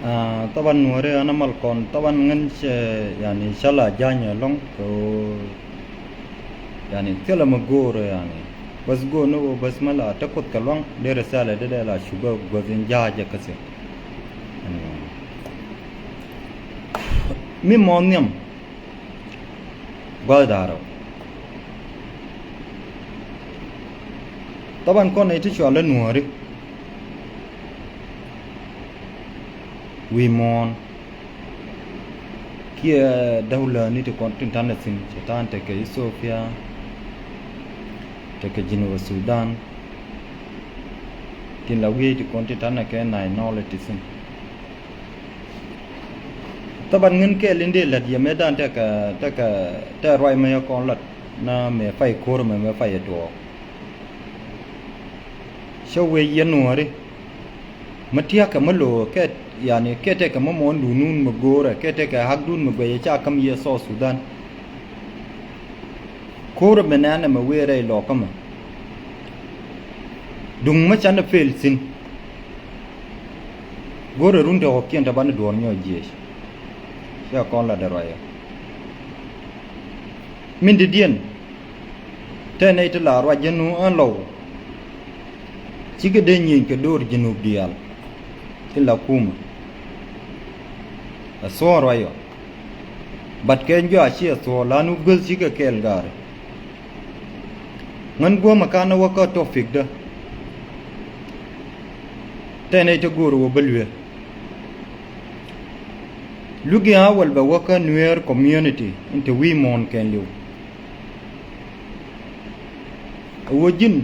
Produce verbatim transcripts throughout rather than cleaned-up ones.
Ah, taban Nuäri ana mal kɔn, taban ŋän cɛ, yani, cä la ja̱ny ɛlɔ̱ŋ kɛ ɣöö, yani, thilɛ mi go̱o̱rɛ, yani. Bäth go̱o̱r ni ɣöö bäth mi la te Kuoth kɛ luaŋ, dee risala dee dee la cupä guäth in ja̱a̱cä kä thi̱n. Yani, mi mɔ nhiam gua̱th da̱rä. Taban kɔn nɛy ti cɔal i̱ Nuäri wi̱i̱ muɔ̱ɔ̱n kiɛ dawläni ti kɔn tin ta̱nɛ thi̱n, cɛ ta̱a̱n tekɛ Ethiopia, tekɛ Jinub Sudan, tin la wi̱i̱ ti kɔn tin ta̱nɛ kɛ Nile ti thi̱n. Taban ŋän kɛɛl in dee lät yɛ mëë dan tekɛ, tekɛ, tɛ ruac mɛ yɛ kɔn lat na mɛ pay ko̱r mɛ, mɛ pay ɛ tuɔɔk. Cä wee yɛ Nuäri mi tia̱kɛ mi lo̱o̱ kɛ, yani, kɛ tekɛ mi muɔ̱ɔ̱ndun mi go̱o̱rɛ, kɛ tekɛ hakdun mi guɛcɛ ca käm yɛ South Sudan. Ko̱r mɛ nɛnɛ mɛ wee rɛy lɔkä mɛ. Duŋ mi canɛ pel thi̱n. Go̱rɛ run te ɣɔ̱kiɛn te banɛ duɔ̱ɔ̱r nyɔɔc jiɛc. Cia kɔn la dɛ ruacä. Min di̱diɛn. Tɛ nɛy ti la ruac jɛ nu ɛn lɔw. Cikɛ dee nyieny kɛ do̱r Jinub diaal. Ti la kumä. Ɛ thuɔ̱ɔ̱n ruacä. But kɛ jɔak ciɛ thuɔ̱ɔ̱ lanu guäth cikɛ kɛɛl gaari. Ŋän guämä kanɛ wä kä topic dä. Tɛnɛ te go̱o̱r wä bä luee. Luki a wäl bɛ wä kä Nuer community in te wi̱i̱ muɔ̱ɔ̱n kɛn liw. Wä ji̱n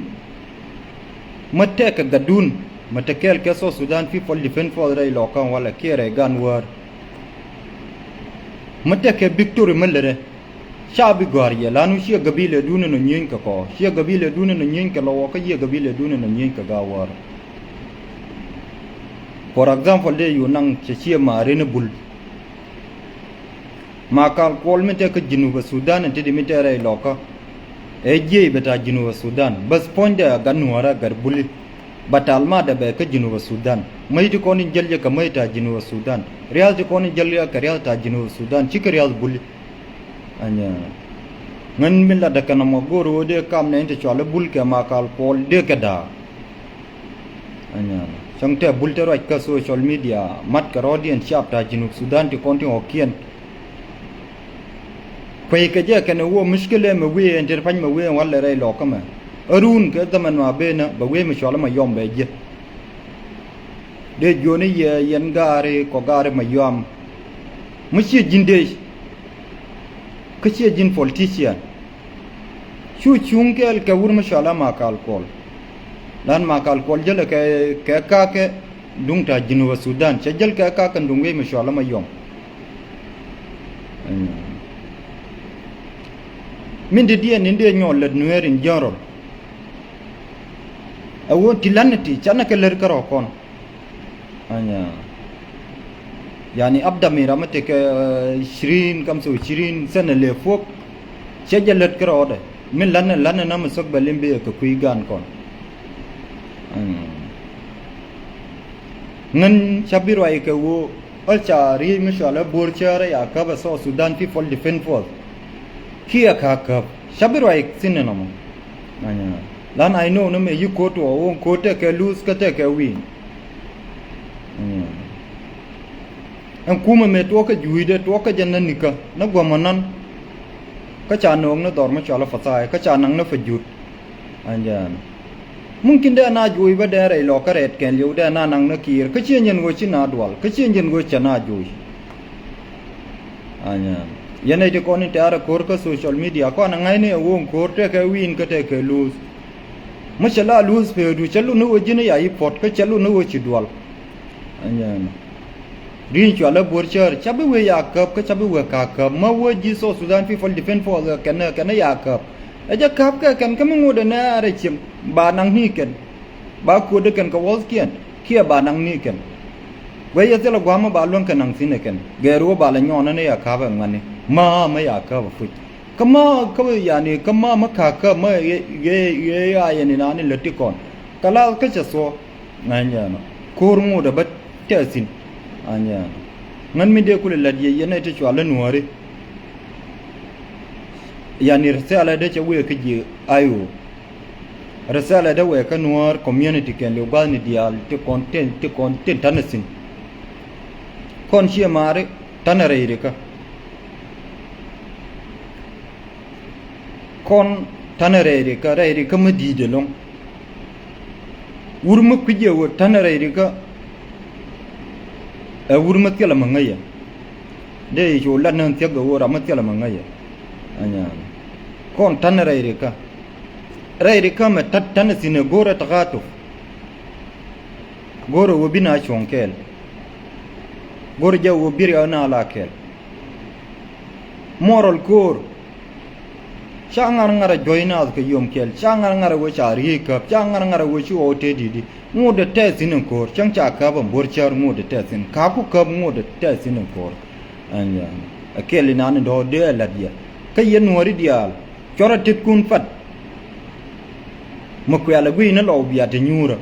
mä tɛkɛ gatdun mä te kɛɛl kɛ South Sudan People Defense Force rɛy lɔkä walɛ kiɛ rɛy gan wäär. Mä tɛkɛ victory mä lärɛ. Ca bi gɔ̱a̱r yɛ lanu ciɛ gabila duni nɔ nyieeny kɛ kɔ, ciɛ gabila duni nɔ nyieeny kɛ lɔwɔ, kä ciɛ gabila duni nɔ nyieeny kɛ gaawäär. For example, dee yu naŋ cɛ ciɛ maari ni bul. Makal Kuɔl mi tɛk kä Jinub Sudan in ti di mi tɛk rɛy lɔkä. Ɛ jiɛc bɛ ta̱a̱ Jinub Sudan. Bäth puɔ̱nydɛ gat Nuäärä gat buli. Bɛ ta̱a̱ almadɛ bɛ kä Jinub Sudan. Mäc ti kɔn in jäl jɛ kɛ mäc ta̱a̱ Jinub Sudan. Riath ti kɔn in jäl jɛ kɛ riath ta̱a̱ Jinub Sudan. Cikɛ riath buli. Anyɛ. Ŋän mi latdä kɛn ɛmɔ go̱o̱r ɣöö dee kam nɛy ti cɔal i̱ bul kɛ Makal Kuɔl dee kɛ da̱a̱k. Anyɛ. Cäŋ tɛ bul te ruac kä social media, mat kɛ rɔ̱diɛn cap ta̱a̱ Jinub Sudan ti kɔn ti ɣɔ̱kiɛn. Kueckɛ jɛ kɛnɛ wä muckilɛ mɛ wee ɛn tɛr pa̱ny mɛ wee ɛn walɛ rɛy lɔkä mɛ. Ɛ run kɛ dhamɛ nua benä bɛ wee mi cɔal i̱ Mayɔm bɛ jiɛ. Dee jiöni yɛ yɛn gaari kɔ gaari Mayɔm. Mi ciɛ ji̱n dee. Kä ciɛ ji̱n politician. Cu cuŋ kɛɛl kɛ wur mi cɔal i̱ Makal Kuɔl. Lan Makal Kuɔl jälɛ kɛ, kɛ kakɛ duŋ ta̱a̱ Jinub Sudan. Cɛ jäl kɛ kakɛ duŋ wee mi cɔal i̱ Mayɔm. Min didiɛn in dee nyɔɔl lät Nuer in general. Ɛ wä ti län ti canɛ kɛ lät kärɔ̱ kɔn. Anyɛ. Yani abda mi ram mi tekɛ, eh, shirin, kamsa wa shirin sɛnɛ lɛ fuɔk. Cɛ jɛ lät kärɔ̱dɛ. Min län, län na mi thok bɛ lim bi kɛ kui̱ gan kɔn. Anyɛ. Ŋän ca bi ruac kɛ wä. Ɣä ca riey mi cɔal ɛ Buɔr Cäär ɛ ya käp ɛ South Sudan People Defense Force. Kiɛ ka käp. Ca bi ruac thi̱n ɛn ɔmɔ. Lan I know ni mëë yi ko̱o̱t tuɔɔk ɣöö ko̱o̱t tekɛ luth kä tekɛ wi̱i̱n. Ɛn kumɛ mëë tuɔɔk kä juucdɛ tuɔɔk kä jɛ nä nikä ni guɔ̱mä nän. Kä ca no̱o̱ŋ ni dhɔr mi cɔal ɛ Pathaya kä ca naŋ ni Pajut. Anjɛn. Mumkin dee na juuc bä dee rɛy lɔkä rɛɛt kɛn liw dee na naŋ ni Kiir. Kä ciɛ nyɛn ɣöö ci na dual. Kä ciɛ nyɛn ɣöö cɛ na juuc. Anjɛn. Yɛn nɛy ti kɔn in tɛ̈rɛ ko̱r kä social media kɔn a ŋa̱cni a woŋ ko̱r tekɛ wi̱i̱n kä tekɛ luuth. Mi cɛ la luuth peedu cɛ lut ni ɣöö ji̱n ya i̱ puɔ̱t kä cɛ lut ni ɣöö ci dual. Anjɛn. Ri̱i̱n cɔal ɛ Buɔr Cäär ca bi wee ya käp kä ca bi wee ka käp mä wee ji̱ South Sudan People Defense Force kɛn kɛn ya käp. Ɛ jɛ käp kɛ kɛn kä mi ŋot ɛ nɛɛr ɛ ciem ba naŋ ni kɛn. Ba kuot ɛ kɛn kɛ wuɔ̱thkiɛn kiɛ ba naŋ ni kɛn. Guɛc yɛ thilɛ gua̱a̱m mi ba luäŋ kɛ naŋ thi̱n ɛ kɛn gɛɛr wä ba lɛ nyɔɔn ni ya käp ɛ ŋuani mä mä ya käp ɛ puc. Kä mä kä yani kä mä mä ka käp mä ɣee ɣee ɣee ya yɛn inani lät ti kɔn. Kä la kä cɛ thuɔ̱k. Ŋa̱ny jɛ ɛnɔ ko̱r ŋot ɛ bä tɛth thi̱n. Anyɛ. Ŋän mi dee kulɛ la̱t yɛ yɛn ɛ ti cual i̱ Nuääri. Yani risala dee cɛ wëë kä ji̱ I O. Risala dee wëë kä Nuäär community kɛn li̱w gua̱thni diaal ti kɔn tin, ti kɔn tin ta̱nɛ thi̱n. Kɔn ciɛ maari ta̱nɛ rɛy rikä. Kɔn ta̱nɛ rɛy rikä, rɛy rikä mi di̱i̱t ɛlɔ̱ŋ. Wur mi kui̱c ɛ ɣöö ta̱nɛ rɛy rikä ɛ wur mi thilɛ mi ŋäcɛ. Dee cu lat ni thiäk ɛ ɣöö ram mi thilɛ mi ŋäcɛ. Anyɛ. Kɔn ta̱nɛ rɛy rikä. Rɛy rikä mɛ ta̱t ta̱nɛ thi̱n ɛ go̱o̱rɛ takatuk. Go̱o̱rɛ ɣöö bi na cuɔ̱ŋ kɛɛl. Go̱o̱rɛ jɛ ɣöö bi riɛk na la kɛɛl. Moral ko̱o̱r. Ca ŋa̱r ŋa̱r a juɔ̱c naath kɛ yom kɛl, ca ŋa̱r ŋa̱r a wee ca riey käp, ca ŋa̱r ŋa̱r a wee ci ɣɔw te di̱t i̱ ŋot dee tɛth thi̱n in ko̱o̱r, cäŋ ca käp in bo̱r cäär ŋot dee tɛth thi̱n, ka̱p ku käp ŋot dee tɛth thi̱n in ko̱o̱r. Ɛn, ɛ kɛl inan in dɔ̱ɔ̱k dee ɛ la̱t yɛ. Kä yɛn Nuääri diaal, cuɔr a tetkun pat. Mi kuɛl ɛ gui̱c ni lɔw bia te nyuurä.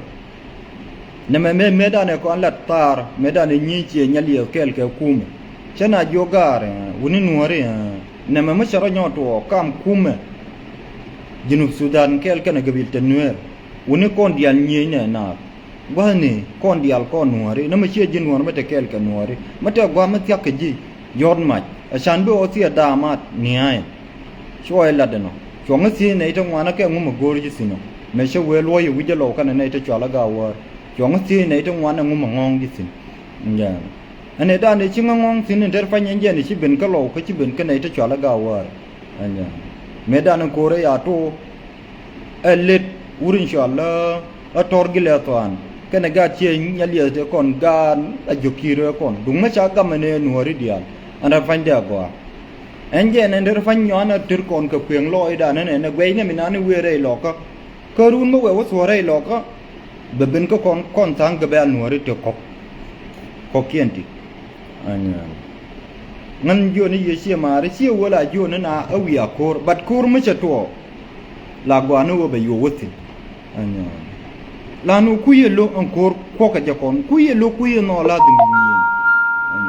Nɛmɛ mëë mëëdan ɛ kɔn lat thaar, mëëdan ɛ nyiec ciɛ nyal yɛ kɛɛl kɛ kumɛ. Cä na jiök gaar, ɛ, wuni Nuääri, ɛ, nɛmɛ mi cɛ rɔ nyɔɔt tuɔɔk kam kumɛ. Junub Sudan kɛɛl kɛnɛ gabil te Nueer. Wuni kɔn diaal nyiec nɛ naath. Gua̱thni kɔn diaal kɔn Nuääri. Nɛmɛ ciɛ ji̱ Nuäär mi te kɛɛl kɛ Nuääri. Mi te gua̱a̱th mi thia̱k kɛ ji̱. Yɔ̱t mac. Ɛ can bi ɣɔw thiee daamaat nia̱a̱ ɛn. Cuɔ ilat ɛnɔ. Cuɔ̱ŋ i̱ thiec nɛy ti ŋuan ɛ kɛ ŋu mɛ go̱o̱r ji̱ thi̱n ɔ. Mɛ cä wee luɔ̱c i̱ wi̱c ɛ lɔw kɛnɛ nɛy ti cual ɛ gaawäär. Cuɔ̱ŋ i̱ thiec nɛy ti ŋuan ɛ ŋu mɛ ŋɔ̱ɔ̱ŋ ji̱ thi̱n. Ɛn ɛ dan i̱ ci ŋä ŋɔ̱ɔ̱ŋ thi̱n in te ri pany ɛn jɛn i̱ ci ben kä lɔw kä ci ben kä nɛy ti cual ɛ gaawäär. Ɛn ɛ. Mëë dan in ko̱r ɛ ya to̱o̱. Ɛ let wur in cual ɛ tɔr gilɛ thuan kɛnɛ gaat ciɛ nyal yɛ te kɔn gaat a jiök ki̱i̱r ɛ kɔn duŋ mɛ ca gamɛ ni Nuääri diaal. Ɛn rɛ pany dee a gɔaa. Ɛn jɛ ɛn ɛn rɛ pany nyɔan a tër kɔn kɛ kuëŋ lɔɔcdan ɛn ɛn ɛ guɛcnɛ mi nani wëë rɛy lɔkä. Kä run mi wɛ wä thuɔ̱ɔ̱r rɛy lɔkä. Bɛ ben kä kɔn kɔn tha̱a̱ŋ gɛ bɛ̈ɛ̈l Nuääri te kɔk. Kɔkiɛn ti. Ɛn, ŋän jiöni yɛ ciɛ maari ciɛ wä la jiöni na ɛ wiaa ko̱r but ko̱r mi cɛ tuɔɔk. La gɔaa ni ɣöö bɛ yuɔ wä thi̱n. Ɛn, la ni kui̱ yɛ lo̱k ɛn ko̱r kuɔkɛ jɛ kɔn kui̱ yɛ lo̱k kui̱ yɛ nhɔɔk la dhim nyiin. Ɛn,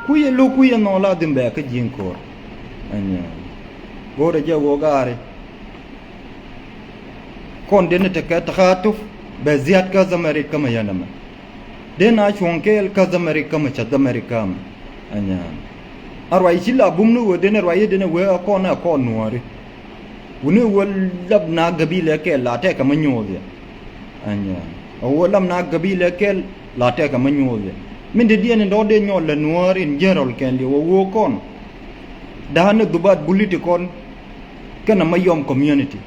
kui̱ yɛ lo̱k kui̱ yɛ nhɔɔk la dhim bɛ kä ji̱n ko̱r. Ɛn, go̱o̱rɛ jɛ ɣöö gaari. Kɔn deni tekɛ takatuk bɛ ziat kä dhamarit kä mɛ yɛn ɛmɛ. Den a cuɔ̱ŋ kɛɛl kä dhamarit kä mɛ cɛ dhamarit kä mɛ. Anyaan. A ruac ci la bum ni ɣöö den a ruac i̱ den a wee a kɔn a kɔn Nuääri. Wuni ɣöö lap na gabilɛ kɛɛl la tɛkɛ mɛ nyooth yɛ. Anyaan. A ɣöö lap na gabilɛ kɛɛl la tɛkɛ mɛ nyooth yɛ. Min te diɛn in dɔ̱k dee nyɔɔl la Nuäär in general kɛn liɛ wä ɣöö kɔn. Da̱a̱n ni dhubat buliti kɔn. Kɛnɛ Mayom community.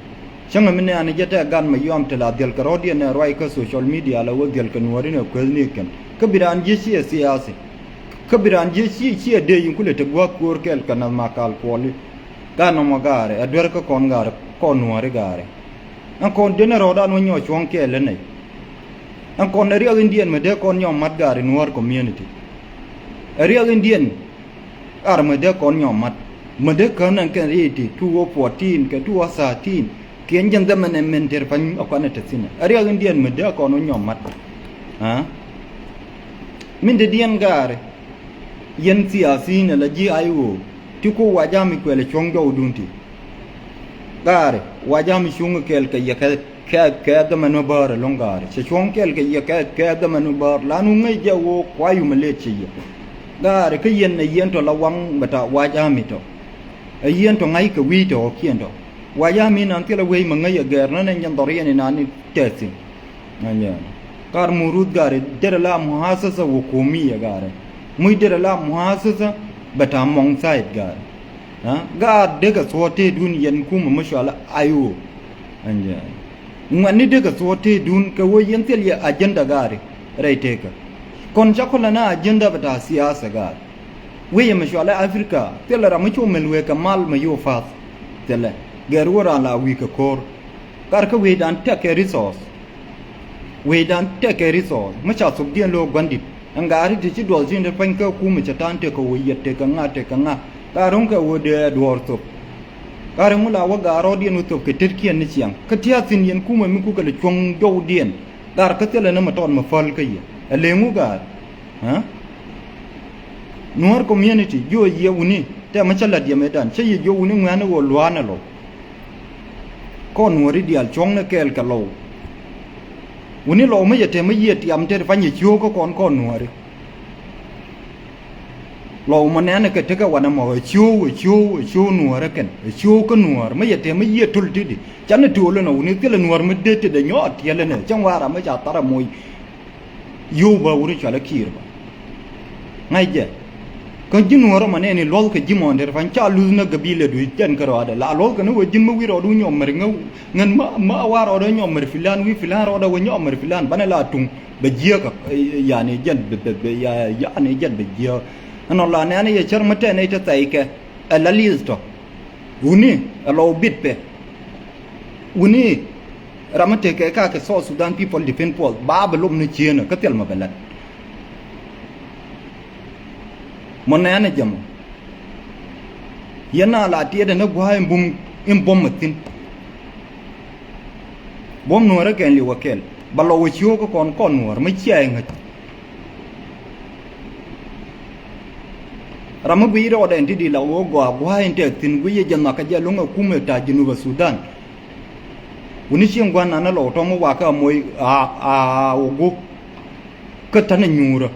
Cäŋɛ mi nɛɛni jɛ tɛ gan Mayom te la dhiɛl kɛ rɔ̱diɛn ɛ ruac kä social media la wä dhiɛl kɛ Nuääri ni kueth ni kɛn. Kä bi raan jiɛ ciɛ siasi. Kä bi raan jiɛ ciɛ ciɛ dee yin kulɛ te gua̱a̱k kuɔɔr kɛɛl kɛ nath ma kal kuɔli. Gan nɔmɔ gaari ɛ duer kä kɔn gaari kɔn Nuääri gaari. Ɛn kɔn denɛ rɔɔdan wä nyɔɔ cuɔ̱ŋ kɛɛl ɛ nɛy. Ɛn kɔn ɛ riɛk in diɛn mɛ dee kɔn nyɔɔ mat gaari Nuäär community. Ɛ riɛk in diɛn. Ar mɛ dee kɔn nyɔm mat mɛ dee kän ɛn kɛn riiti two o fourteen kɛ two o thirteen. Kiɛn jɛn dhɛmɛn ɛn min ter pany ɛ kuanɛ te thi̱n ɛ riɛk in diɛn mɛ dee kɔn wä nyɔm mat. Aa min te diɛn gaari. Yɛn thiathi̱n ɛ la ji̱ I O ti ku wac ami kuɛl ɛ cuɔ̱ŋ jɔwdun ti. Gaari wac ami cuŋ kɛɛl kɛ yɛ kɛ kɛ kɛ dhämɛ ni bäär ɛlɔ̱ŋ gaari cɛ cuɔ̱ŋ kɛɛl kɛ yɛ kɛ kɛ dhämɛ ni bäär la nu ŋäc jɛ woo kua yum ɛ lëët cɛ yɛ. Gaari kä yɛn ɛ yɛn tɔ la waŋ bɛ ta wac ami tɔ. Ɛ yɛn tɔ ŋa̱c kɛ wi̱i̱ tɔ ɣɔ̱kiɛn tɔ. Wac ami nan thilɛ wec mɛ ŋäc ɛ gɛɛr nɔnɛ nyɛn dhɔr yɛn inan ni tɛth thi̱n. Ɛ nyɛn. Kar murut gaari derɛ la muhasasa wä ko̱o̱mi yɛ gaari. Muc derɛ la muhasasa bɛ ta mɔŋ tha̱a̱c gaari. Aa gaat dee kɛ thuɔ̱ɔ̱t tëëdun yɛn kumɛ mi cual I O. Ɛn jɛ ŋuɛ̈tni dee kɛ thuɔ̱ɔ̱t tëëdun kɛ ɣöö yɛn thil yɛ agenda gaari rɛy tëëkä. Kɔn ca kɔn lɛ na agenda bɛ ta̱a̱ siasa gaari. Wëë yɛ mi cual ɛ Africa thilɛ ram mi cu mɛl wëë kɛ mal mɛ yo̱o̱ pa̱th. Thilɛ gɛr wä raan la wi̱i̱ kɛ ko̱r. Gaari kä wëëdan tɛk kɛ resource. Wecdan tekɛ resource mi ca thopdiɛn lo̱o̱k gua̱ndit. Ɛn gaari ti ci duɔth tin te pany kä kumɛ cɛ ta̱a̱n tekɛ wä yɛt tekɛ ŋa̱ tekɛ ŋa̱. Gaari ŋuŋ kɛ wä dee duɔɔr thop. Gaari ŋu la wä gaari rɔɔdiɛn wä thop kɛ tetkiɛn ni ciaŋ kä tia̱a̱ thi̱n yɛn kumɛ mi kukɛ lɛ cuɔ̱ŋ jɔwdiɛn. Gaari kä thilɛ ni mɛ tɔt mɛ päl kä yɛ ɛ leŋ wu gaari. Aa Nuäär community jiɔ yiëë wuni tɛmɛ cä la̱t yɛ mëëdan cä yiëë jiɔ wuni ŋuɛ̈ni ɣöö lua̱a̱nɛ Lɔw. Kɔn nuääri diaal cuɔ̱ŋnɛ kɛɛl kɛ Lɔw. Wuni Lɔw mi yɛ tɛmɛ yiëë tiam tɛt pany ɛ cio̱o̱kä kɔn kɔn nuääri. Lɔw mɔ nɛnɛ kɛ tekɛ wanɛ mɔ ɛ cio̱o̱ ɛ cio̱o̱ ɛ cio̱o̱ nuäärä kɛn ɛ cio̱o̱ kä nuäär mi yɛ tɛmɛ yiëë tul ti̱ti̱ canɛ to̱o̱l ɛnɔ wuni thilɛ nuäär mi dee tetdɛ nyɔɔt tiɛl ɛnɛ cäŋ wa̱a̱ ram mi ca thar ɛ moc. Yio̱w bä wuri cualä Kiir bä. Ŋa̱c jɛ. Kä ji̱n wä rɔ ma nɛɛni luɔ̱thkɛ ji̱ mɔɔn der pa̱ny ca luth nä gabila dui̱c jɛn kä rɔɔdɛ la luɔ̱thkɛ ni wä ji̱n mä wi̱i̱ rɔɔd wä nyɔm mär ŋäw ŋän mä mä wa rɔɔdɛ wä nyɔm mär filan wi̱i̱ filan rɔɔdɛ wä nyɔm mär filan banɛ la tuŋ bɛ jiääk. Yani jɛn bɛ bɛ bɛ yani jɛn bɛ jiääk. Ɛnɔ la nɛɛni yɛ cär mä tɛn nɛy te thɛy kɛ ɛ la li̱th tɔ. Wuni ɛ lɔw bit pɛ. Wuni ram mi tekɛ ka kɛ South Sudan People Defense Force ba bɛ lom ni cieenä kä thil ma bɛ lat. Mɔ nɛɛnɛ jɛ mɔ. Yɛn na la tiɛɛdɛ ni gua̱a̱ in bum in bom mi thi̱n. Bom nuɔ̱ɔ̱rä kɛn liwä kɛl ba lɔ wä cio̱o̱kä kɔn kɔn nuɔ̱ɔ̱r mi cia in ŋäc. Ram mi guiy rɔɔdɛ in ti di la wä gɔaa gua̱a̱ in tɛth thi̱n guiy yɛ jɛ nhɔakä jɛ lo̱ŋ a kumɛ ta̱a̱ Junub a Sudan. Wuni cieŋ gua̱n nanä lɔ tɔ̱ mi wakä a moc a a wä gup. Kä ta̱nɛ nyuurä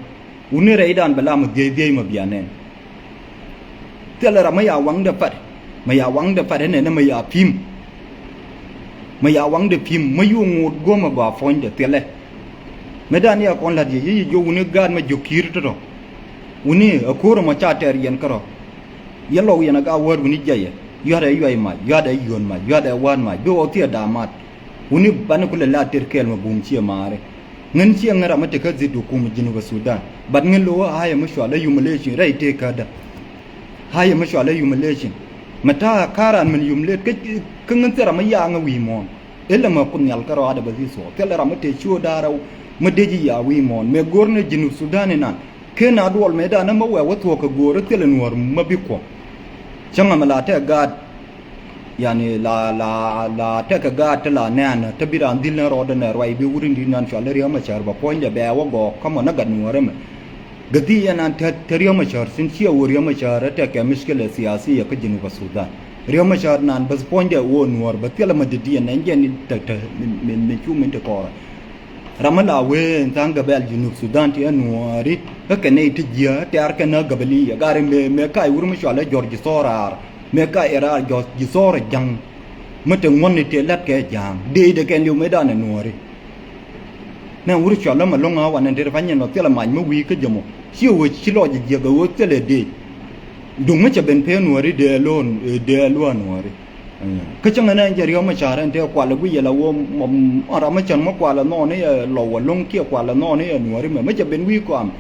wuni rɛydan bɛ la mi dhiey dhiey mi bia nɛn. Thilɛ ram mi ya waŋdɛ pat mi ya waŋdɛ pat inɛnɛ mi ya pi̱m. Mi ya waŋdɛ pi̱m mi yuŋ ŋot guɔ̱mɛ gɔaa puɔ̱nydɛ thilɛ. Mi dan yɛ kɔn la̱t yɛ yɛ yɛ jiök wuni gaat mi jiök ki̱i̱r tɔ̱tɔ̱. Wuni ɛ ko̱r ɛmɔ ca tɛɛr yɛn kärɔ̱. Yɛn lɔw yɛn ɛ gaa wäär wuni jiɛyɛ yua̱tɛ yuay mac yua̱tɛ yuɔ̱n mac yua̱tɛ wa̱a̱t mac bi ɣɔw thiɛ da̱a̱ mat. Wuni banɛ kulɛ la tër kɛɛl mɛ bum ciɛ maari. Ŋän ciɛ ŋän ram mi tekä dhit kum Junub Sudan. Bat ŋän lo̱wä a yɛ mi cual ɛ humiliation rɛy tëë kädä. A yɛ mi cual ɛ humiliation. Mɛ ta̱a̱ ka̱ran min humiliate kä ŋän thil ram mi ya̱a̱ŋ ɛ wi̱i̱ muɔ̱ɔ̱n. Ilɛ mɛ kun nhial kärɔaadɛ bä dhith thuɔɔk thilɛ ram mi tëë ciööt da̱a̱r rɛw mi dee ji̱ ya̱a̱ wi̱i̱ muɔ̱ɔ̱n mɛ go̱r ni Junub Sudan inan. Ken a duɔl mëëdan ni mä wɛɛ wä thuɔ̱k kɛ go̱o̱rä thilɛ nuɔ̱ɔ̱r mä bi kuɔ̱ŋ. Cäŋ amɛ la tɛk gaat. Yani la la la tɛk kɛ gaat ti la nɛɛn te bi raan dhil ni rɔɔdɛ nɛ ruac bi wut in di̱t nan cual i̱ Riäk Macäär bɛ puɔ̱nydɛ bɛ wä gɔɔk kä mɔ ni gat nuɔ̱ɔ̱rä mɛ. Gɛ dhiec yɛn an te te Riäk Macäär thi̱n ciɛ wä Riäk Macäär ɛ tɛk kɛ mickilɛ thiathiya kä Junub Sudan. Riäk Macäär nan bäth puɔ̱nydɛ wä nuɔ̱ɔ̱r bä thilɛ mɛ di̱t yɛn nɛn jɛn in te te min min cu min te kɔɔrä. Ram mi la wee in tha̱a̱ŋ gabɛl Junub Sudan ti ɛ nuɔɔri kä kɛ nɛy ti jiääk tɛ̈r kɛn ɛ gabɛli ɛ gari mëë mëë kac wur mi cual ɛ jɔr ji̱ thɔɔr raar mëë kac ɛ raar jɔr ji̱ thɔɔr ɛ ja̱ŋ. Mi te ŋuɔ̱tni tëë la̱t kɛ ja̱a̱ŋ dee dee kɛn liw mëëdan ɛ nuɔɔri. Nɛ wur cual ɛ ma lo̱ŋ a wanɛ der pa̱ny ɛn ɔ thilɛ mac mi wi̱i̱ kä jɛ mɔ ci ɣöö ci lɔc jiäk ɛ ɣöö thilɛ dee. Duŋ mi cɛ ben pee nuɔɔri dee ɛ lo̱o̱n dee ɛ luäär nuɔɔri. Kä cäŋ ɛn ɛn jɛ Riäk Macäär ɛn tëë kualɛ guic yɛ la wä ram mi cän mi kualɛ nhɔɔni ɛ lɔ wä lo̱ŋ kiɛ kualɛ nhɔɔni ɛ nuɔ̱ɔ̱ri mɛ mi cɛ ben wi̱i̱ kɔam.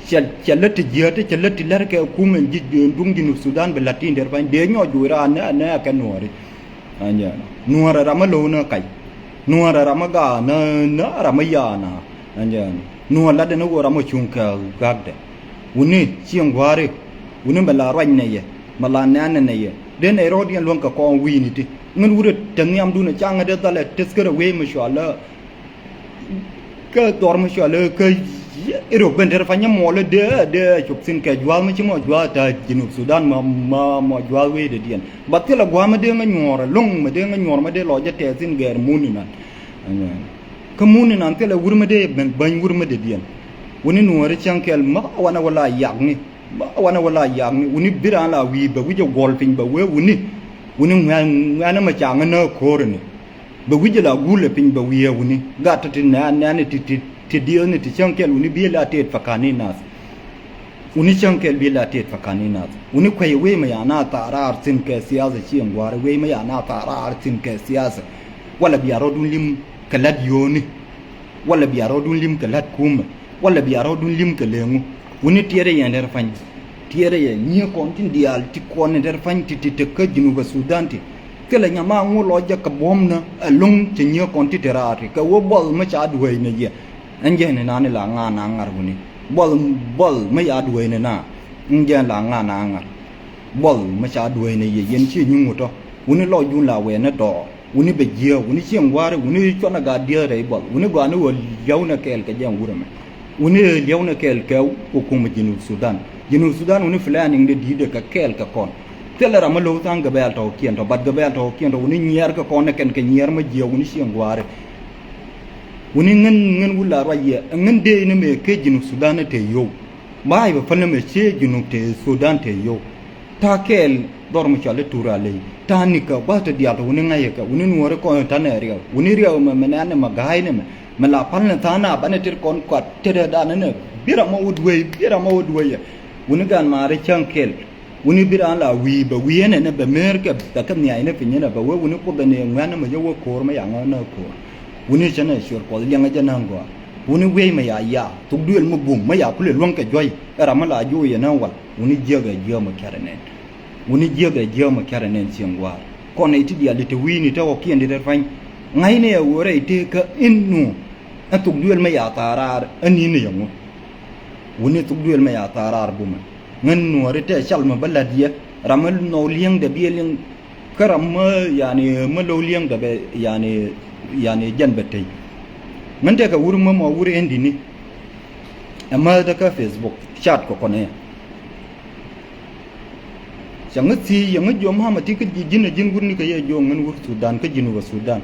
Cɛ cɛ lät ti jiääk ti cɛ lät ti lät kɛ kum ɛn ji̱ duŋ Junub Sudan bi la̱t tin der pa̱ny dee nyɔɔc juuc raan nɛ nɛ kɛ nuɔ̱ɔ̱ri. Ɛn jɛ nuɔ̱ɔ̱rɛ ram mi lo̱w ni kac nuɔ̱ɔ̱rɛ ram mi gaak ni ni ram mi yaana. Ɛn jɛ nuɔ̱ɔ̱r latdɛ ni ɣöö ram mi cuŋ kɛ gakdɛ. Wuni cieŋ gua̱a̱ri wuni mɛ la ruac nɛ yɛ mɛ la nɛ̈ɛ̈nɛ nɛ yɛ. Dee nɛy rɔ̱ɔ̱diɛn luäŋ kɛ kɔn wi̱i̱ni ti ŋän wurɛ te nhiamdun ɛ ca ŋätdɛ dhalɛ teth kärɛ wee mi cualä. Kä dhɔr mi cualä kä irok ben ter panyä muɔlä dee dee cop thi̱n kɛ jua̱a̱th mi ci mɔ jua̱a̱th ta̱a̱ Junub Sudan mɔ mɔ mɔ jua̱a̱th weydɛ diɛn ba thilɛ gua̱a̱th mi dee ŋä nyuɔ̱ɔ̱rä lo̱ŋ mi dee ŋä nyuɔ̱ɔ̱r mi dee lɔcä tɛɛth thi̱n gɛɛr mun inan. Kä mun inan thilɛ wur mi dee ben bäny wur mi dee diɛn. Wuni nuɔ̱ɔ̱ri cäŋ kɛl ma wanɛ wä la yakni. Ba wanɛ wä la yakni wuni bi raan la wi̱i̱ bɛ wi̱cɛ guɔl piny bɛ wee wuni. Wuni ŋuɛ̈n ŋuɛ̈n ɛmɛ ca ŋä nääk ko̱o̱r ɛni. Bɛ wi̱cɛ la guul ɛ piny bɛ wi̱i̱ ɛ wuni gat ti ti nɛ̈ɛ̈n nɛ̈ɛ̈n ti ti ti diëëthni ti cäŋ kɛl wuni bi la tet fakani nath. Wuni cäŋ kɛl bi la tet fakani nath wuni kuɛy wee mɛ ya na thaar raar thi̱n kɛ thiath ɛ ci ɛn gua̱a̱r wee mɛ ya na thaar raar thi̱n kɛ thiath. Walɛ bia rɔ̱dun lim kɛ la̱t yio̱o̱ni. Walɛ bia rɔ̱dun lim kɛ la̱t kumɛ. Walɛ bia rɔ̱dun lim kɛ leŋu. Wuni tiɛɛrɛ yɛn dɛr pa̱ny. Tiɛɛrɛ yɛ nyiee kɔn tin diaal ti kɔn in dɛr pa̱ny ti ti te kä Junubä Sudan ti. Thilɛ nyama ŋu lɔcɛ kɛ buɔ̱mnä ɛlo̱ŋ cɛ nyiee kɔn ti te raar ti kɛ wä buɔth mi ca dueec nɛ yɛ. Ɛn jɛn in nani la ŋa̱a̱n a ŋa̱r wuni buɔth buɔth mi ca dueec nɛ na. Ɛn jɛn la ŋa̱a̱n a ŋa̱r. Buɔth mi ca dueec nɛ yɛ yɛn ci nyi ŋutɔ. Wuni lɔcdun la wɛɛnä dɔɔr. Wuni bɛ jiääk wuni cieŋ gua̱a̱ri wuni cuɔnɛ gat dieth rɛy buɔth wuni gɔaa ni ɣöö liɛwnɛ kɛɛl kɛ jɛn wurɛ mɛ. Wuni liɛwnɛ kɛɛl kɛ ɣöö kumɛ Junub Sudan. Junub Sudan wuni planning de di̱i̱t de kɛ kɛɛl kɛ kɔn. Thilɛ ram mi lo̱w tha̱a̱ŋ Gabɛl tɔ̱ kiɛn tɔ̱, but Gabɛl tɔ̱ kiɛn tɔ̱ wuni nyiɛɛr kɛ kɔn ni kɛn kɛ nyiɛɛr mi jiɛ wuni cieŋ gua̱a̱ri. Wuni ŋän, ŋän wula ruac yɛ ŋän dee ni mëë kɛ Junub Sudan ni te yio̱w. Ba̱a̱c bɛ päl ni mëë cie Junub te Sudan te yio̱w. Ta̱a̱ kɛɛl dhɔr mi cɔal i̱ Turalei. Ta̱a̱ nikä gua̱th te diaal tɔ̱ wuni ŋa̱c yɛ kɛ wuni nuɔ̱ɔ̱ri kɔn ta̱nɛ riɛw wuni riɛw mɛ mɛ nɛ̈ɛ̈n ni mɛ ga̱a̱c ni mɛ. Mɛ la pal ni tha̱a̱ŋ na banɛ tet kɔn kuat tetdɛ dan ni nɛ bi ram ma wä duey, bi ram ma wä duey yɛ. Wuni gan maari cäŋ kɛl. Wuni bi raan la wi̱i̱ bɛ wi̱i̱ ɛnɛ nɛ bɛ mer kɛ bɛ kä nhiac ni piny ɛnɛ bɛ wee wuni Kuoth ɛn ɛ ŋuɛ̈n ni mɛ jɛ wä ko̱o̱r mɛ yaŋ ɛ nä ko̱o̱r. Wuni cä nɛ cuɔr Kuɔth liɛŋ ɛ jɛ nä gɔaa. Wuni wi̱i̱ mɛ ya ya thuk duël mɛ bum mɛ ya kulɛ luäŋ kɛ juɔ̱c ɛ ram mɛ la juɔc yɛ nä wal. Wuni jiäk ɛ jiäk mɛ kɛr ɛ nɛn. Wuni jiäk ɛ jiäk mɛ kɛr ɛ nɛn cieŋ gua̱a̱r. Kɔn nɛy ti diaal ti te wi̱i̱ni te ɣɔ̱kiɛn ti te ruany. Ŋa̱cni ɛ ɣöö rɛy tëë kä in nu. Ɛ thuk duël mɛ ya thaar raar ɛ ni̱n ni yɛ ŋu. Wuni thuk duël mɛ ya thaar raar bumɛ. Ŋän nuɔ̱ɔ̱ri tɛ cal mɛ bä la̱t yɛ ram mɛ nhɔw li̱eŋdɛ biɛ li̱eŋ. Kä ram mä yani mä lo̱w li̱eŋdɛ bɛ yani yani jɛn bɛ tey. Ŋän tɛkɛ wur mä mɔ wur ɛn di̱ni. Ɛ mäthdä kä Facebook chat kɔ kɔnɛ. Cäŋ ŋä thiec yɛ ŋä jiɔ ma̱a̱mä ti kä ji̱n ɛ ji̱n wur ni kɛ yɛ jiɔ ŋän wur Sudan kä ji̱n wä Sudan.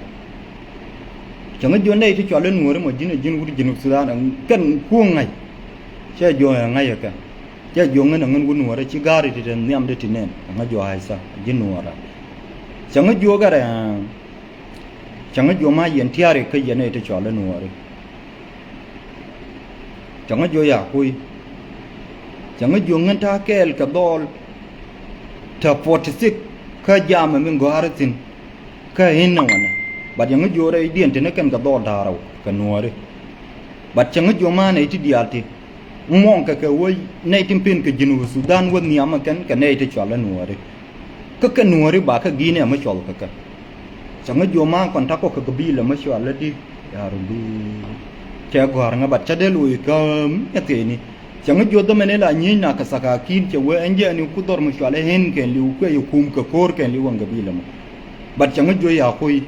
Cäŋ ŋä jiɔ nɛy ti cɔal ɛ nuɔ̱ɔ̱ri mɔ ji̱n ɛ ji̱n wur ji̱n wä Sudan kɛn kuɔ̱ŋ ŋa̱c. Cɛ jiɔ ɛ ŋa̱c ɛ kɛ. Cɛ jiök ŋän a ŋän wä nuɔ̱ɔ̱rä ci ga̱a̱ri ti te nhiamdä ti nɛn. Cäŋä jiök a Isa ji̱ nuɔ̱ɔ̱rä. Cäŋä jiök ɛ rɛɛ. Cäŋä jiök ma yɛn tia̱a̱ri kä yɛn ɛ ti cɔal ɛ nuɔ̱ɔ̱ri. Cäŋä jiök ya kui̱. Cäŋä jiök ŋän ta̱a̱ kɛɛl kɛ dhɔɔl. Te forty six kä jam ɛ min gɔ̱a̱rä thi̱n. Kä in nɛ wanɛ. Bat cäŋä jiök rɛydiɛn ti ni kɛn kɛ dhɔɔl da̱a̱rä kɛ nuɔ̱ɔ̱ri. Bat cäŋä jiök ma nɛ ti diaal ti. Muɔ̱ɔ̱ŋkɛ kɛ wee nɛy tin pen kɛ Junub Sudan wä nhiamä kɛn kɛ nɛy ti cɔal ɛ nuɔ̱ɔ̱ri. Kä kɛ nuɔ̱ɔ̱ri ba kä gi̱i̱nɛ mi cɔl kɛ kɛ. Cäŋä jiök ma kɔn takɔ kɛ gabilɛ mi cɔal ɛ di. Ya Rabbi. Cɛ gɔ̱a̱r ŋä bat cä dee loc kä mi̱eth kɛɛni. Cäŋä jiök dhämɛn ila nyieny na kɛ thakaki̱n cɛ wee ɛn jɛ ɛn i̱ ku dhɔr mi cɔal ɛ ɣän kɛn li̱w kuɛ i̱ kum kɛ ko̱o̱r kɛn li̱w ɛn gabilɛ mɔ. Bat cäŋä jiök ya kui̱.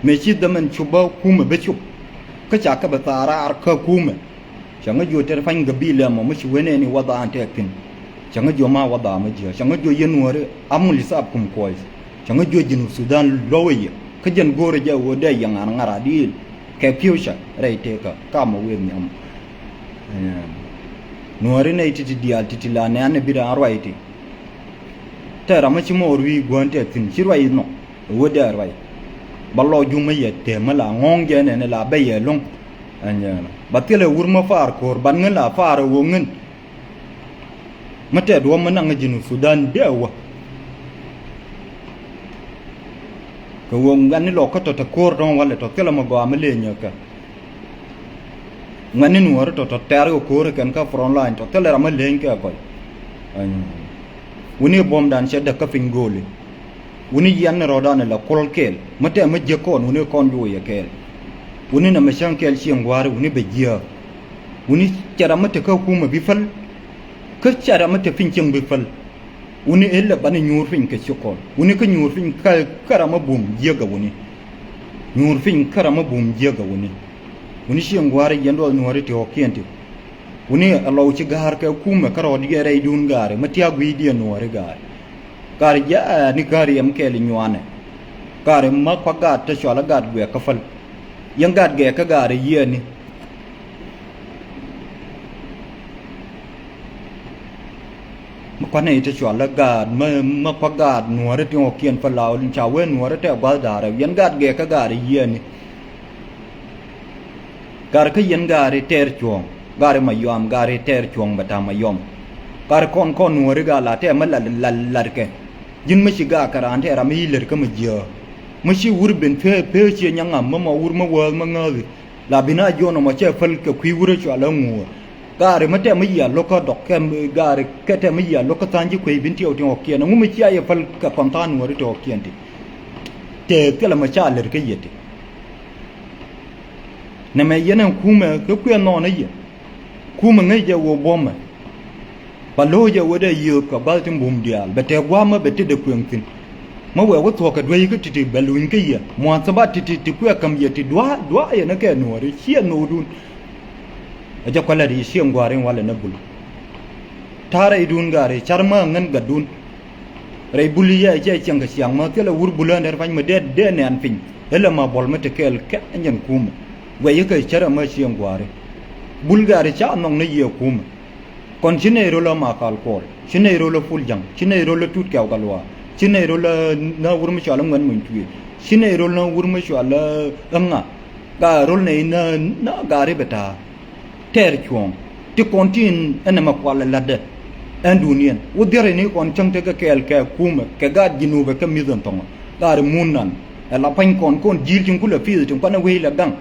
Mëë ci dhämɛn cupä kumɛ bä cup. Kä ca kɛ bɛ thaar raar kä kumɛ. Cäŋä jiök tɛr pa̱ny gabilɛ mɔ mi ci wen ɛn i̱ wädha an tɛk thi̱n. Cäŋä jiök ma wädha mi jiääk. Cäŋä jiök yɛn nuɔ̱ɔ̱ri amul isap kum kuɔc. Cäŋä jiök Junub Sudan luɔ̱wä yɛ. Kä jɛn go̱o̱rä jɛ ɣöö dee yɛ ŋa̱n ŋa̱r a diil. Kɛ future rɛy tëëkä kamɛ wëë nhiam. Ɛɛ. Nuɔ̱ɔ̱ri nɛy ti̱ti̱ diaal ti̱ti̱ la nɛ̈ɛ̈n ɛ bi raan ruac ti. Tɛ ram mi ci mɔ rui̱ gua̱n tɛk thi̱n ci ruac nhɔk. Ɛ wee dee ruac. Ba lɔ jumä yɛ tëë mä la ŋɔ̱ɔ̱ŋ jɛ nɛn la bɛ yɛ lo̱ŋ. Ɛn jɛ nɔ ba thilɛ wur mä faar ko̱o̱r ban ŋän la faar ɛ wä ŋän. Mä tɛt wä mä naŋ Junub Sudan dee wä. Kɛ wä ŋuɛ̈tni lɔ kä tɔ te ko̱o̱r dɔ̱ŋ walɛ tɔ thilɛ mä gɔaa mä lëë nyäkä. Ŋuɛ̈tni nuɔ̱ɔ̱ri tɔ tɔ tɛ̈r kɛ ko̱o̱ri kɛn kä front line tɔ thilɛ ram mä lëëny kɛ gɔl. Wuni buɔ̱mdan cɛ däk kä piny go̱o̱li. Wuni yian ni rɔɔdan la kuɔl kɛɛl mä tɛm mä jiäk kɔn wuni kɔn juɔyɛ kɛɛl. Wuni nɛ mɛ cäŋ kɛɛl cieŋ gua̱a̱ri wuni bɛ jiääk. Wuni cɛ ram mä te kä kumɛ bi päl. Kä cɛ ram mä te piny cieŋ bi päl. Wuni ëë lɛ banɛ nyuur piny kɛ ciök kɔn wuni kä nyuur piny kä ram mä bum jiäk ɛ wuni. Nyuur piny kä ram mä bum jiäk ɛ wuni. Wuni cieŋ gua̱a̱ri yɛn duɔth nuɔ̱ɔ̱ri ti ɣɔ̱kiɛn ti. Wuni ɛ lɔw ci ga̱a̱r kɛ kumɛ kä rɔɔdiɛ rɛydun ga̱a̱ri mä tia̱a̱ gui̱i̱diɛ nuɔ̱ɔ̱ri ga̱a̱ri. Ga̱a̱ri jiaani kä riɛm kɛɛl nyuanɛ. Ga̱a̱ri mä kuak gaat te cualä gaat guɛɛk kä päl. Yɛn gaat gɛɛk kä ga̱a̱ri yiëëni. Mä kuanɛ i̱ te cual lä gaat mä, mä kua gaat nuɔ̱ɔ̱ri ti ŋɔ̱kiɛn pa law ca wee nuɔ̱ɔ̱ri tɛ gua̱th da̱a̱rɛ yɛn gaat gɛɛkä gaat i̱ yiɛni. Gaat kä yɛn gaat i̱ tɛɛr cuɔ̱ɔ̱ŋ, gaat i̱ ma yɔam, gaat i̱ tɛɛr cuɔ̱ɔ̱ŋ bɛ ta̱a̱ ma yɔam. Gaat i̱ kɔn kɔn nuɔ̱ɔ̱ri gaat la tɛɛr mä lat lat lat kɛ. Ji̱n mä ci gaat kɛ raan tɛɛr ram i̱ lät kä ma jiääk. Mä ci wur ben pee pee ciɛ nyaŋam mä ma wur mä wääth mä ŋääthi. La bi na jiɔn ɔmɔ cɛ päl kɛ kui̱ wurɛ cua lä ŋuɔ̱ɔ̱r. Gaari mä tɛm mi yia lo̱kä dɔk kɛ gaari kɛ tɛm mi yia lo̱kä tha̱a̱ŋ ji̱ kuey bin tiɛw ti ɣɔ̱kiɛn ɛŋu mi cia yɛ päl kɛ kɔn tha̱a̱ŋ nuɔ̱ɔ̱ri ti ɣɔ̱kiɛn ti. Tëë thilɛ mɛ ca lät kä yɛ ti. Nɛmɛ yɛn ɛn kumɛ kɛ kuɛ nɔɔnɛ yɛ. Kumɛ ŋäc jɛ wä buɔ̱mɛ. Ba lo̱o̱cɛ wä dee yio̱o̱p kɛ gua̱th ti mbum diaal bɛ tɛk gua̱a̱p mä bɛ tetdɛ kuëŋ thi̱n. Mä wɛɛk wä thuɔ̱k kɛ duec kä ti̱ti̱ bɛ luny kä yɛ mua̱a̱n thabat ti̱ti̱ ti kuɛ käm yɛ ti dua̱a̱ dua̱a̱ yɛ ni kɛ nuɔ̱ɔ̱ri ciɛ nhökdun. Ɛ jɛ kualɛ ri cieŋ gua̱a̱r in walɛ ni bul. Ta̱a̱ rɛydun gaari car mä ŋän gatdun. Rɛy buli yɛ cɛ ciɛŋ kɛ ciaŋ mä thilɛ wur bulä nɛr pa̱ny mä dee dee nɛn piny. Ëlɛ ma buɔl mä te kɛɛl kɛ ɛnyɛn kumɛ. Guɛc yɛ kɛ cärɛ mä cieŋ gua̱a̱ri. Bul gaari ca nhɔk ni yiëë kumɛ. Kɔn ci nɛy rol ɛ Makal Kuɔl, ci nɛy rol ɛ Pul Ja̱ŋ, ci nɛy rol ɛ Tut Kɛw Gatluak, ci nɛy rol ɛ na wur mi cɔal ɛ Ŋuɛn Muny Tuëëc, ci nɛy rol na wur mi cɔal ɛ ŋa. Gaa rol nɛy na, na gaari bɛ ta̱a̱. Tɛɛr cuɔ̱ɔ̱ŋ ti kɔn tin ɛn ɛmɛ kual ɛ la̱tdɛ. Ɛn duniɛn wä dhiɛrɛ ni kɔn cäŋ tekɛ kɛɛl kɛ kumɛ kɛ gaat Jinubɛ kɛ mi̱th ɛn thɔŋä. Gaat mun nan ɛ la pa̱ny kɔn kɔn ji̱i̱l tin kulɛ pi̱i̱th tin kuanɛ wec lɛ gaŋ.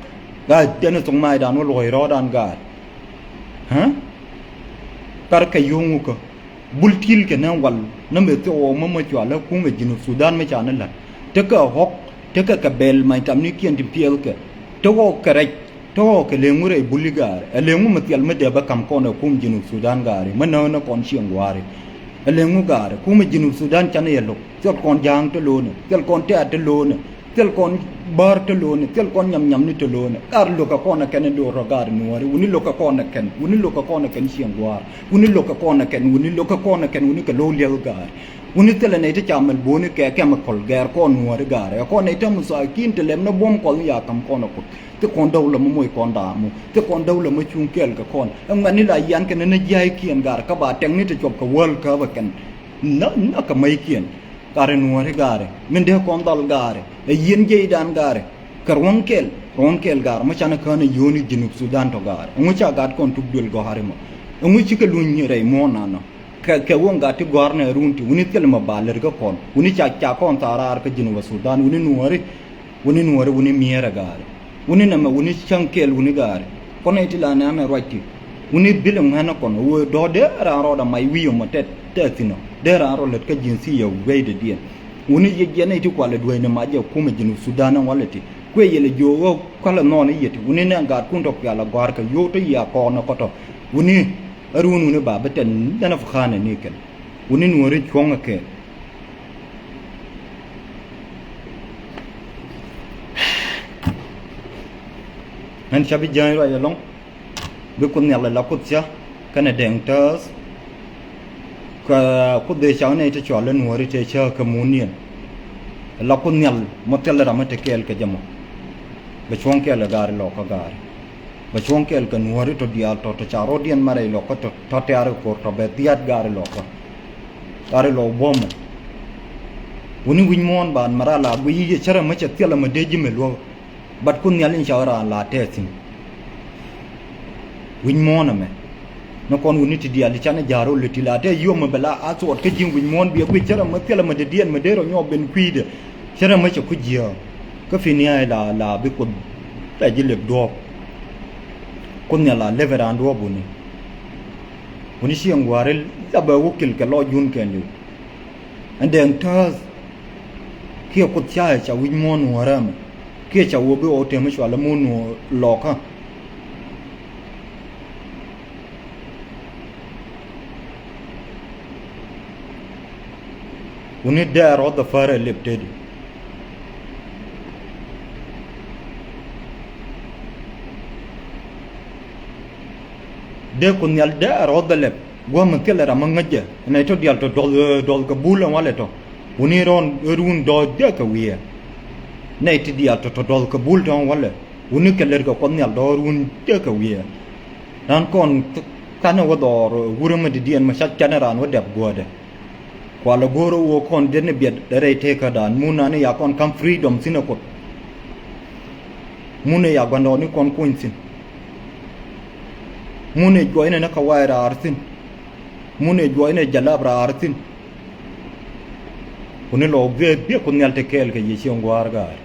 Gaat tɛn ɛ thok maacdan wä luɔ̱c rɔɔdan gaat. Ɣä? Kar kɛ yio̱o̱ŋ wä kä. Bul ti̱l kɛ nɛ wal nä mɛ thiɔk ɣɔw mä mä cua lä kumɛ Jinub Sudan mä ca ni la̱t. Tekɛ ɣɔk, tekɛ kɛ bɛl mac tamnikiɛn ti piɛthkɛ. Te ɣɔw kɛ rɛc, te ɣɔw kɛ leŋ wä rɛy buli gaari. Ɛ leŋ wä mɛ thiɛl mä dee bä ka̱m kɔn ɛ kum Jinub Sudan gaari. Mä nääk nä kɔn cieŋ gua̱a̱ri. Ɛ leŋ wä gaari. Kumɛ Jinub Sudan canɛ yɛ lo̱k. Thil kɔn ja̱a̱ŋ te lo̱o̱nɛ. Thil kɔn tɛ̈t te lo̱o̱nɛ. Thil kɔn bäär te lo̱o̱nɛ. Thil kɔn nyamnyam ni te lo̱o̱nɛ. Gaari lo̱kɛ kɔn ɛ kɛn in do̱r rɔ gaari nuɔ̱ɔ̱ri. Wuni lo̱kɛ kɔn ɛ kɛn. Wuni lo̱kɛ kɔn ɛ kɛn cieŋ gua̱a̱r. Wuni lo̱kɛ kɔn ɛ kɛn, wuni lo̱kɛ kɔn ɛ kɛn, wuni kɛ lo̱w liɛl gaari. Wuni thilɛ nɛy ti ca mɛl bo̱o̱ni kɛ kɛmikɔl gɛɛr kɔn nuɔ̱ɔ̱ri gaari. Ɛ kɔn nɛy ti musaakin ti lɛm ni buɔ̱m kɔn ya ka̱m kɔn ɛ kuoth. Thil kɔn däwlä mi moc kɔn da̱a̱mu. Thil kɔn däwlä mi cuŋ kɛɛl kɛ kɔn. Ɛ ŋuɛ̈tni la yian kɛn ni jia̱a̱ckiɛn gaari kä ba tɛkni ti cuɔp kɛ wäl käp ɛ kɛn. Nä, nä kɛ mäckiɛn. Gaari nuɔ̱ɔ̱ri gaari. Min dee kɔn dhal gaari. Ɛ yieen jiɛcdan gaari. Kɛ ruɔ̱n kɛl, ruɔ̱n kɛl gaari. Mi canɛ kään ɛ yio̱o̱ni Jinub Sudan tɔ gaari. Ɛŋu ca gat kɔn tuk duël gɔ̱a̱ri mɔ? Ɛŋu cikɛ luny rɛy muɔ̱ɔ̱n nanɔ? Kɛ, kɛ wä ŋa ti gɔ̱a̱r nɛ run ti wuni thil mɛ ba lär kä kɔn. Wuni ca, ca kɔn thaar raar kä Jinub Sudan, wuni nuɔ̱ɔ̱ri, wuni nuɔ̱ɔ̱ri, wuni miɛɛrɛ gaari. Wuni nɛmɛ, wuni cäŋ kɛɛl, wuni gaari. Kɔn nɛy ti la nɛmɛ ruac ti. Wuni bil ŋuɛ̈nä kɔn, wee dɔ̱ dee raan rɔɔdɛ mac wi̱i̱ ɔmɔ tɛt, tɛt thi̱n ɔ. Dee raan rɔ lät kä ji̱n thi̱i̱ yɛ wecdɛ diɛn. Wuni yɛ jiɛn nɛy ti kualɛ dueecni mac jɛ kumɛ Jinub Sudan ɛ walɛ ti. Kuɛ yɛlɛ jiök ɣä kualɛ nhɔɔn i̱ yɛ ti. Wuni nɛ ŋa̱a̱tkun tɔ kualɛ gɔ̱a̱r kɛ yio̱w tɔ yia kɔɔn ɛ kɔtɔ. Wuni Ɛ run wuni ba bi tɛn dɛn a fi khanɛ ni kɛn. Wuni nuɔri cuɔ̱ŋ ɛ kɛɛl. Ɛn ca bi jäny ruac ɛlɔ̱ŋ. Bi Kuoth Nhial ɛ la Kuoth ca kɛnɛ Dɛŋ Tääth. Kɛ Kuoth dee cak nɛy ti cɔal ɛ nuɔri tëë cä kɛ mun niɛn. Ɛ la Kuoth Nhial mɔ thil ram mi te kɛɛl kɛ jɛ mɔ. Bɛ cuɔ̱ŋ kɛɛl ɛ gaari lɔɔkä gaari. Bɛ cuɔ̱ŋ kɛɛl kɛ nuɔ̱ɔ̱ri tɔ diaal tɔ, tɔ ca rɔ̱diɛn ma rɛy lɔkä tɔ, tɔ tɛ̈r ko̱r tɔ bɛ dhiaat gaari lɔkä. Gaari lɔ buɔ̱mɛ. Wuni wi̱c muɔ̱ɔ̱n ban ma ra la guiy i̱ cärɛ mä cɛ thilɛ mä dee ji̱ mɛ luäk. Bat Kuoth Nhial in ca raan la tɛth thi̱n. Wi̱c muɔ̱ɔ̱n ɛmɛ. Ni kɔn wuni ti diaal i̱ canɛ ja̱a̱r ɣöö lät ti la tɛth yom mɛ bɛ la a thuɔɔt kä ji̱ wi̱c muɔ̱ɔ̱n biɛ guiy cärɛ mä thilɛ mä dee diɛn mä dee rɔ nyɔɔk ben kui̱dɛ. Cärɛ mä cɛ ku jiääk. Kä fi niaayɛ la, la bi Kuoth la ji̱ lep duɔ̱ɔ̱p. Kuoth Nhial la lep ɛ raan duɔ̱ɔ̱p wuni. Wuni cieŋ gua̱a̱ri la bɛ wä kil kɛ lɔc jun kɛn liw. Ɛn Dɛŋ Tääth. Kiɛ Kuoth ca ɛ ca wi̱c muɔ̱ɔ̱n nuɔ̱ɔ̱rä mɛ. Kiɛ ca wä bi ɣɔw tëë mi cɔal ɛ muɔ̱ɔ̱n nuɔ̱ɔ̱r lɔkä. Wuni dee a rɔ̱th a päär ɛ lep tëëdi. Dee Kuoth Nhial dee a rɔ̱th a lep gua̱a̱m mi thilɛ ram mi ŋäcɛ. Nɛy tɔ diaal tɔ dɔth, dɔth kɛ bul ɛn walɛ tɔ. Wuni rɔ̱n run dɔth dee kɛ wiɛɛ. Nɛy ti diaal tɔ, tɔ dɔth kɛ bul tɔ ɛn walɛ. Wuni kɛ lɛr kɛ Kuɔth Nhial dɔ̱ run dee kɛ wiee. Raan kɔn kanɛ wä dhɔr wurä mi didiɛn mi ca canɛ raan wä dɛp guädɛ. Kualɛ go̱o̱rä wä kɔn diet ni biɛt rɛy tekä daan mun nani ya kɔn kam freedom thi̱n ɛ Kuoth. Mun ɛ ya gua̱ndɔɔni kɔn kuny thi̱n. Mun ɛ juɔcnɛ ni kɛ wa̱a̱ raar thi̱n. Mun ɛ juɔcnɛ jalap raar thi̱n. Wuni lɔ biɛ, biɛ Kuoth Nhial te kɛɛl kɛ yɛ cieŋ gua̱a̱r ga̱a̱r.